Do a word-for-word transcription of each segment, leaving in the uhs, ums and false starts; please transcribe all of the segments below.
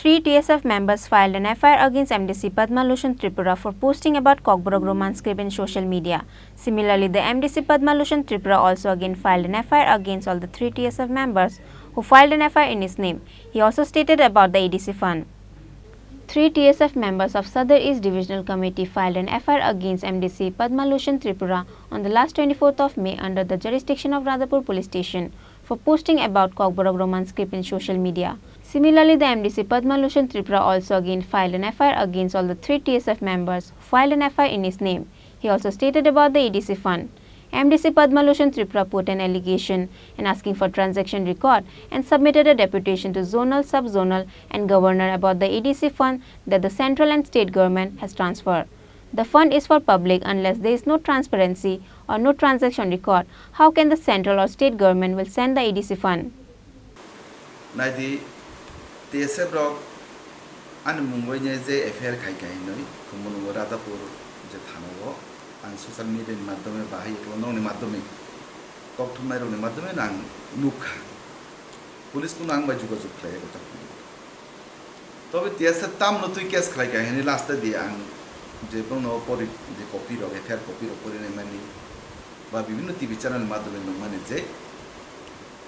Three T S F members filed an F I R against M D C Padma Lochon Tripura for posting about Kokborok Roman script in social media. Similarly, the M D C Padma Lochon Tripura also again filed an F I R against all the three T S F members who filed an F I R in his name. He also stated about the A D C fund. Three T S F members of Sadar East Divisional Committee filed an F I R against M D C Padma Lochon Tripura on the last twenty-fourth of May under the jurisdiction of Radhapur Police Station for posting about Kokborok Roman script in social media. Similarly, the M D C Padma Lochon Tripura also again filed an F I R against all the three T S F members who filed an F I R in his name. He also stated about the A D C fund. M D C Padma Lochon Tripura put an allegation and asking for transaction record and submitted a deputation to zonal, sub-zonal and governor about the A D C fund that the central and state government has transferred. The fund is for public. Unless there is no transparency or no transaction record, how can the central or state government will send the A D C fund? Naidi, T S F rok ani mungwi ni je F I R khai khai hinwi, Khumulwngo Radhapur je thana o ang social media ni madhyome bahai eklo nokni madhyome, kokthumnai rokni madhyome ang nukha. Police kuno ang bai jogajog khlai ya. Tobe T S F tamno twi case khlai kha hini last di ang je bono pori je copy rok, F I R copy rok pori nai mani ba bibhinno T V channel madhyome nung mani je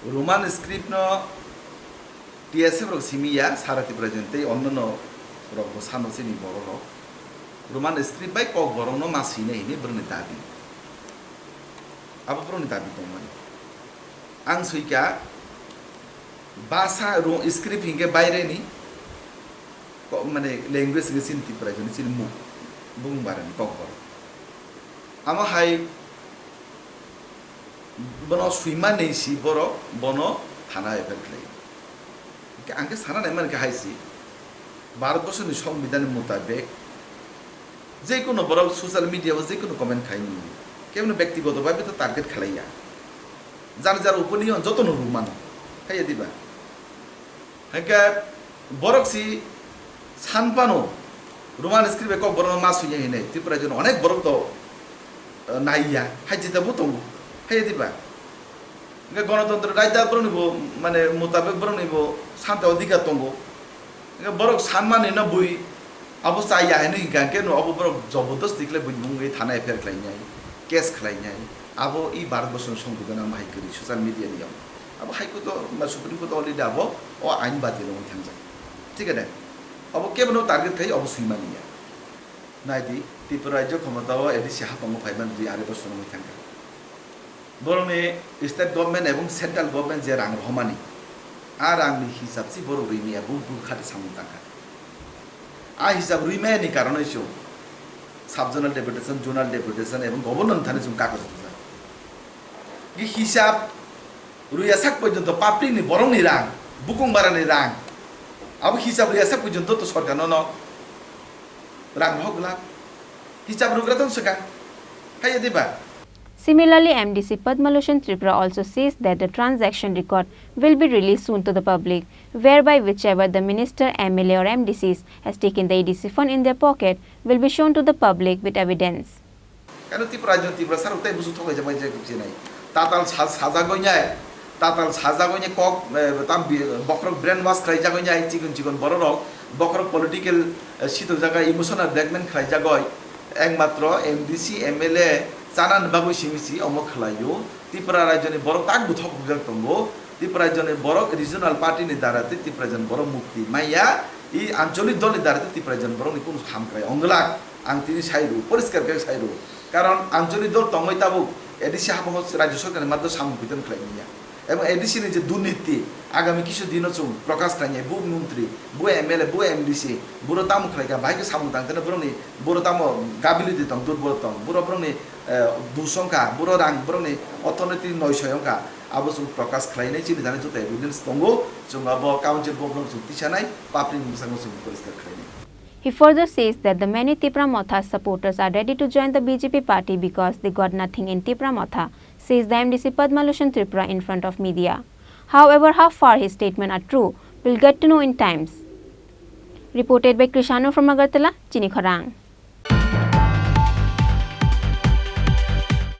Roman script no T S F rok simi ya, sara Tipra joni tei onno no rok bo sano chini borok rok Roman script bai Kokborok no ma swi nai hini borok ni dabi. Abo borok ni dabi tong mani. Ang soi kha, basa ro-, script hinkhe baire ni ko-, mane language hinkhe chini Tripura joni chini muk bung bara ni Kokborok. Amo hai bono swima ni si borok bono thana F I R khlai. Hinkhe ang khe sana nai mani khe hai si. Bharat borsho ni songbidhan ni mutabek je kono borok social media o je kono comment khai mani. Kebono bektigoto bhabe to target khlai ya. Jar jar opinion jotono rw mano. Hai ya diba? Hinkhe borok si san phano Roman script bai Kokborok no ma swi ya hinwi Tripura joni onek borok to, eh, nai ya. Hai jita bo tongo. Hai ya diba? Hinkhe gonotontro raida borok ni bo, mane, mutabek borok ni bo santa odhikar tongo. Hinkhe borok san mani no bui abo cha ya hinwi hinkha hinkhe no abo borok jobordosti khlai bui mungwi thana F I R khlai nai, case khlai nai. Abo i Bharat borsho ni songbidhan ang bahai kwrwi social media ni yong. Abo High Court o, ma, Supreme Court o already abo o ain badi rwui thangjak. Thik ade? Abo kebono target khai abo swi mani ya. Nai di, Tripura rajyo khomota o A D C haphang o phai mani di are borsho nungwi thangkha. Borokni state government ebong central government je rang rohormani, a rangni hisab si borok rini ya, buk buk khati samung tangkha. A hisab rwi maya ni karonoi chwng sub zonal deputation, zonal deputation ebong governor ni thani chwng kagoj rijak. Ki hisab rwya sak porjonto public ni borok ni rang, bukung bara ni rang, abo hisab rwya sak porjonto to sorkar no no rang rohor glak. Hisab rwgra tong swkang. Hai ya diba? Similarly, M D C Padma Lochon Tripura also says that the transaction record will be released soon to the public, whereby whichever the minister, M L A or M D Cs has taken the A D C fund in their pocket will be shown to the public with evidence. Kano Tripura rajyo Tripura sarok tei busu thokai jama je kuk chinai. Tatal sa-, sajagoi nai. Tatal sajagoi ni kok, eh, tam bi-, bokhorok brainwash khlai jagoi nai, chikon chikon bororok, bokhorok political, eh, sitok jaga emotional blackmail khlai jagoi, ekmatro M D C, M L A chanani bagwi simi si omo khlaio. Tripura rajyoni borok tak buthok bujak tongo. Tripura rajyoni borok regional party ni dara tei Tripura rajyoni borok mukti maya, i ancholik dol ni dara tei Tripura rajyoni borok ni kunu hamkrai ongglak. Ang tini sai rw, poriskar khe sai rw. Karon ancholik dol tongwi tabuk A D C haphang o rajya sarkar ni madhya samung kuitan khlai manya. Ebong A D C ni je durniti, agami kisu dino chwng prokash khlai nai, bu montri, bu M L A, bu M D C, buro tamo khlai kha, bahai khe samung tang thani borokni buro tamo gability tong, durbol tong, buro borokni, eh, dus wng kha, buro rang borokni orthonoiti noisoi wng kha, abo chwng prokash khlai nai, chini thani joto evidence tongo, chwng abo council board no chwng tisa nai, public ni bwskango chwng poriskar khlai nai. He further says that the many Tipra Motha supporters are ready to join the B J P party because they got nothing in Tipra Motha, says the M D C Padma Lochon Tripura in front of media. However, how far his statement are true, we'll get to know in times. Reported by Krishano from Agartala, Chini Khorang.